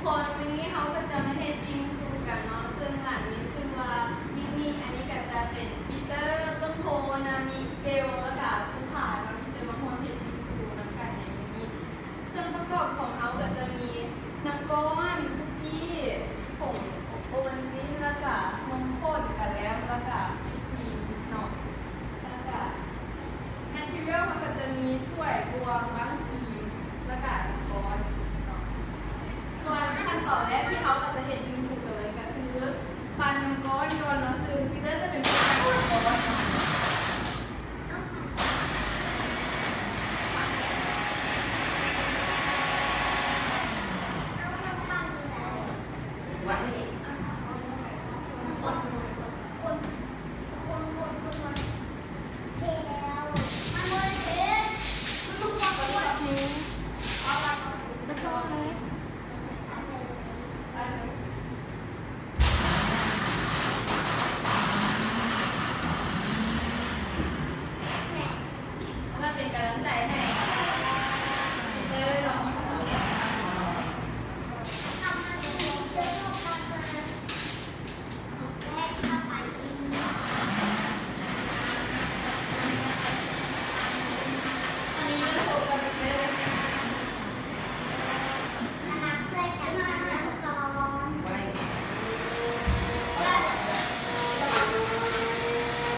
ຄົນ ມື້ນີ້ເຮົາກໍຈະມາເຮັດບິງຊູກັນເນາະ ເຊິ່ງຮ້ານມີຊື່ວ່າມິນິ ອັນນີ້ກໍຈະເປັນປີເຕີ ຕົ້ນໂພ ນາມິ ເບວ ແລ້ວກະພູຜາເນາະ ທີ່ຈະມາຮ່ວມເຮັດບິງຊູນຳກັນໃນມື້ນີ້. ສ່ວນປະກອບຂອງເຮົາກໍຈະມີນ້ຳກ້ອນ, ຄຸກກີ້, ຜົງໂອວັນຕິນ ແລ້ວກະນົມຂ້ນ, ກະແລັມ ແລ້ວກະວິບຄຣີມເນາະ ແລ້ວກະ material ເຮົາກໍຈະມີຖ້ວຍ, ບ່ວງ, ບັ້ງຄີມ ແລ້ວກະກ້ອນເນາະ. ສ່ວນຂັ້ນຕອນແລກທີ່ເຮົາກໍ